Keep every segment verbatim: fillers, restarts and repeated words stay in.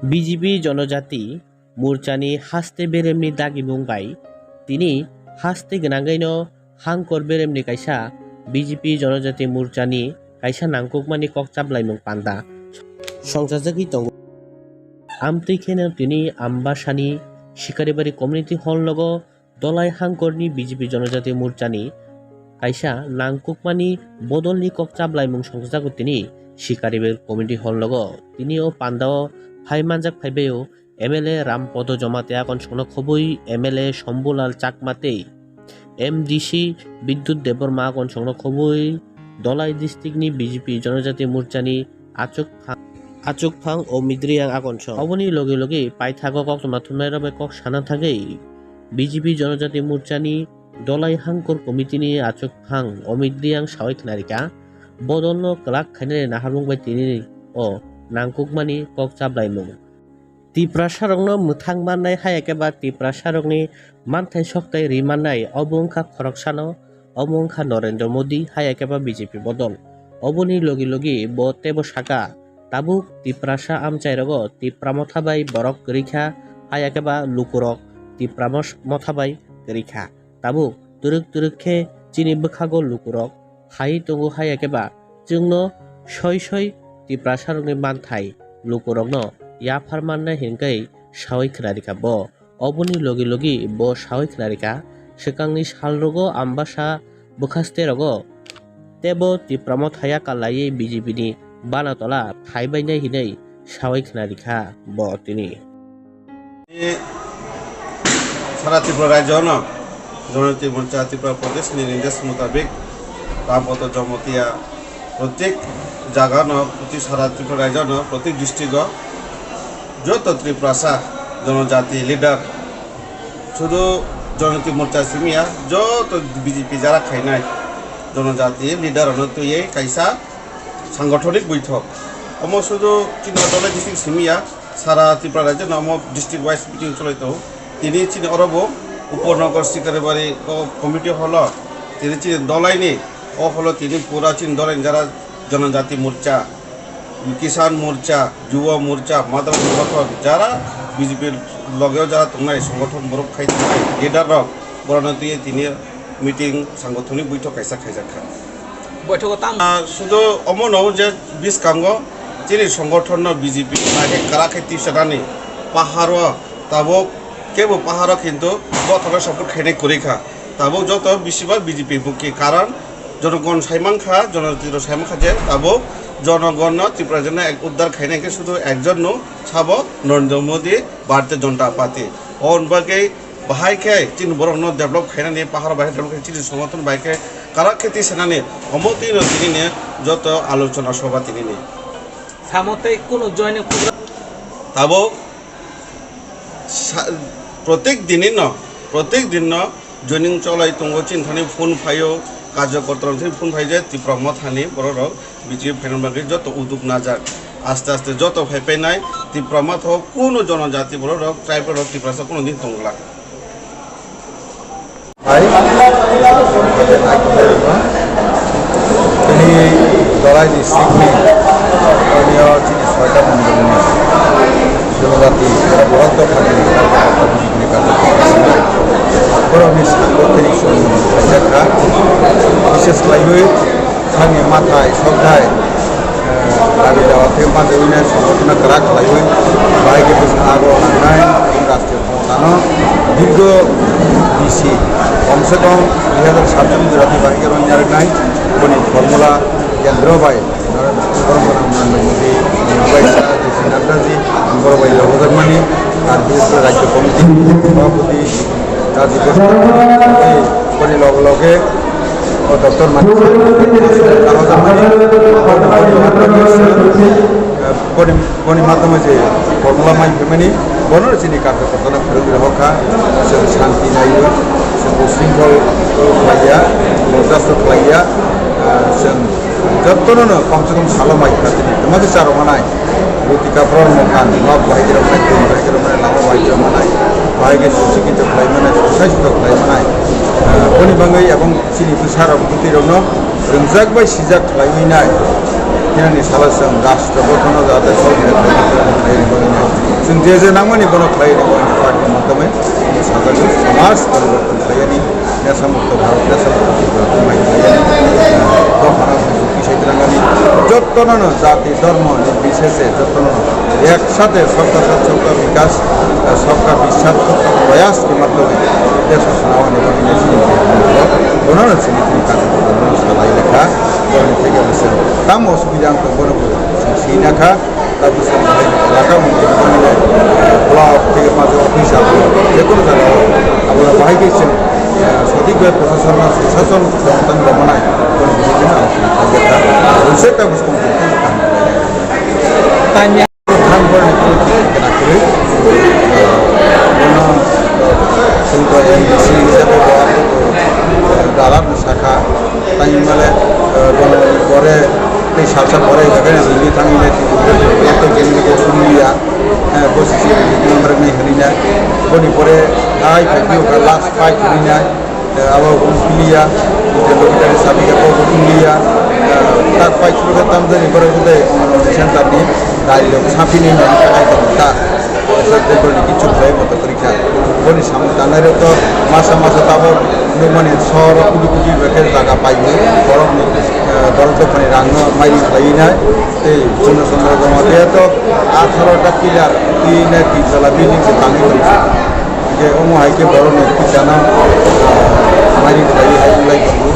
B J P Jonojati Morchani haste beremni dagimung bai tini haste gwnangwi no Hangkor beremni kaisa B J P Jonojati Morchani kaisa nangkukmani kok chaplaimung panda songchajagwi tongo. Amtwi kheno tini Ambasani Sikaribari Community Hall nogo Dolai Hangkorni B J P Jonojati Morchani kaisa nangkukmani bodolni kok chaplaimung songchajago tini Sikaribari Community Hall nogo. Tini o pandao phai manjak phaibaio M L A Rampodo Jamatia konsongno khobwi M L A Shambhulal Chakma tei M D C Bidyut Debbarma konsongno khobwi Dolai district ni B J P Jonojati Morchani achuk phang, achuk phang o Midriyang akonsong. Oboni logi logi paithago koktwma thumnairok bai kok sana thangwi B J P Jonojati Morchani Dolai Hangkor Committee ni achuk phang o Midriyang sawi khnarikha. Bodolno kwlak khainani naharmung bai tini o nangkukmani kok chaplaimung. Tiprasarokno mwthang mannai, haya khe ba Tiprasarokni manthai soktai ri mannai, obo wngkha khoroksano, omo wngkha Narendra Modi, haya khe ba B J P bodol. Oboni logi logi bo teibo saka, tabuk Tiprasa amchairogo Tipra motha bai borok kwrwi kha, haya khe ba lukurok Tipra mos-, motha bai kwrwi kha. Tabuk twrwk twrwk khe chini bwkhago lukurok phaiwi tongo, haya khe ba chwngno soi soi Tiprasarokni manthai lukurokno yaphar mannai hinkhe sawi khnarikha bo. Oboni logi logi bo sawi khnarikha, swkangni salrogo Ambasa bwkhasterogo teibo Tipra motha yakarlaiwi B J P ni bana tola phaibainai hinwi sawi khnarikha bo tini. Sara Tripura rajyono Jonojati Morcha Tripura Pradesh ni nirdesh mutabik Rampodo Jamatia protek jagano, proti sara Tripura rajyono, protek district o joto Tiprasa jonojati leader, sudu Jonojati Morcha simiya, joto B J P jara khainai jonojati leader rokno twiwi kaisa sangothonik boithok. Omo sudu chini Dolai district simiya, sara Tripura rajyo no omo district wise meeting cholai tongo. Tini chini oro bo Upanagar Sikaribari o committee hall o tini chini Dolai ni o hall o tini pura chini Dolai ni jara Jonojati Morcha, Kisan Morcha, Yuva Morcha, Madhab Songgothon, jara B J P loge o jara tongnai songgothon borok khai tongnai leader rok, borok no twiwi tini meeting sangothonik boithok kaisa khaijak kha. Boithogo tamo? Ah, sudu omo no je biskango chini songgothon no B J P nai khe kwrak khe twisanani paharo tabuk kebo paharo kintu bothoro support khainai kwrwi kha. Tabuk joto bisiba B J P mukhi, karon jonogon saimankha, jonotiro saimankha je tabuk jonogonno Tripura rajyono ek uddar khainai khe sudu ekjonno sabo Narendra Modi, Bharatiya Janata Party. Hwn bagwi bahai khe chini borokno develop khainani, pahar bahai develop khainani, chini songothon bahai khe kwrak khe twi sanani, omo twino tinini joto alochona sobha tinini. Samo tei kunu joining program? Tabuk sa-, protek dinino, protek dinno joining cholai tongo, chini thani phone phaio, karjokorta rok thani phone phai je Tipra Mothani borok rok B J P phaina bagwi joto uduk najak. Aste aste joto phai painai, Tipra Motha o kunu jonojati borok rok, tribe rok, Tiprasa kunu din tongla. Hai, tini Dolai district ni, tini o chini soita mondol ni jonojati borok dophani borokni sangbo tini song khaijak kha, bises khlaiwi thani mathai sokthai, eh, dabi dawa khe manjawino songothono kwrak khlaiwi, bahai khe bwskango nangnai rashtriyo khomotano dirgho bisi, kom se kom dui hazar satchollish jora ni bahai khe ronya rwnai, boni formula kendro bai Borok gwnang Narendra Modi, Bhai Sir J P Nadda ji, borok bai logojakmani, ar bises khe Rajya Committee ni Sabhapati Rajiv Goswami, boni loge loge o Doctor Manik Saha, logojakmani, boni, boni madhyome je formula mai phaimani, bono chini karjokorta no phwrwngwi rohor kha, chwng shanti naiwi, chwng ushrinkhol khlaiya, bordasto khlaiya, chwng Jotono no kom se kom salo mai kha tini. Tamo khe charo manai. Buti kaphra rok no kan, ma bahai khe rok khai tong, bahai khe rok manai, lama bahai khe rok manai. Bahai khe susi kito khlai manai, susai suto khlai manai. Ah, boni bagwi ebong chini bwsa rok buti rok no rwngjak bai sijak khlaiwi nai. Tini ni salo chwng rashtra gothono jate sol khe khlai manai. Je je nangmani bono khlai rw party mankhamai sajagwi samaj poriborton khlaiyani, nesa mukto Bharat, nesa mukto Tripura tongmai khlaiyani, dophano kisai twlangnani, jottono no jati dhormo nirbichese jottono no ek sate sabka sath sabka vikas, sabka vishwas sabka prayas ni madhyome desh chanani bagwi nesi bono no chini tini kaka bono salai lekha, bono theke tamo osubida wngkha bono bo sina kha. Tabuk elaka mungkin block theke pajo office abo, je kono jaga o abo bahai khe chwng sothik bai proshasona sushason jongtang romanai kono bini bini ang thangkha. Rungse tabuk tong tong tang. Tanya. Thang borni kono thik kena kwrwi. Bono chwng to M D C hisabe bo dalan sakha. Tei hwnmale, eh, bono pore tei salsa pore jaga ni simi thang le tei gini ko sumliya, eh, bo sisi number ni hwnina. Boni pore hai phai biyo ka last fight hwnina, eh, abo sumliya, je logi tari sabi ka bo sumliya, eh, tak fight suruh tam jani pore budai, eh, center ni dari lo sapi ni nang ka hai ta. Esa de boni kichu play mo to. Boni samung tangnai rok to masa masa tabok nukmani sor kudi kudi bai khe jaga paio, borok ni, eh, borok dophani rang no mairing khlaiwi nai tei Purno Chandra Jamatia to atharo ta pillar twi nai tin tala building se tangwi tongo. Hingke omo hai khe borok ni pisa no, eh, mairing khlaiwi hai wng lai tongo.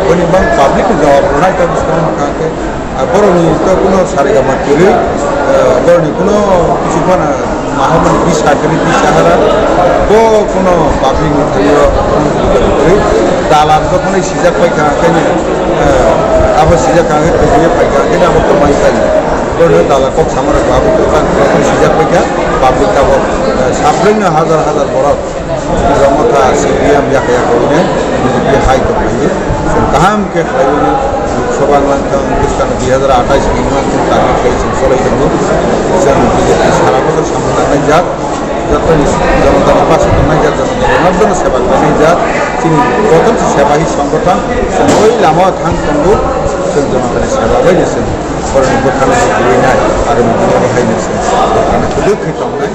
Boni bang public ni jawab rwnai ta bwskango hwnkha khe. Ah, borokni to kuno sarigama kwrwi, ah, borokni kuno kichu phano mahamani bisa kwrwi, bisa hara, bo kuno public ni thani o kwrwi. Dalan to phano sijak paikha, khe, ah, abo sijak kha, khe, khe, paikha, khe, abo kwmai kha. Borokno dalan kok samarok abo kwtal sijak paikha, public abo, ah, sabrwngno hajar hajar borok. Jamatia C P M yakha yakha hwnwi B J P hai tonglaio. Chwng kaham khe khlaiwi Lok Sabha wng lang thang, bwskang dui hazar athais ni wng lang thang, target khlai chwng solai tongo. Chwng B J P sara bosor samung tangnai jak, jotoni jonotani paso tongnai jak, jonotani jonono seba khlainai jak. Chini joto se seba hi songgothon, chwng oi lama o thang tongo, chwng jonotani seba bai no chwng borokni bwkhano se twiwi nai, aro bini hai no se bwkhano kwdwk khe tongnai.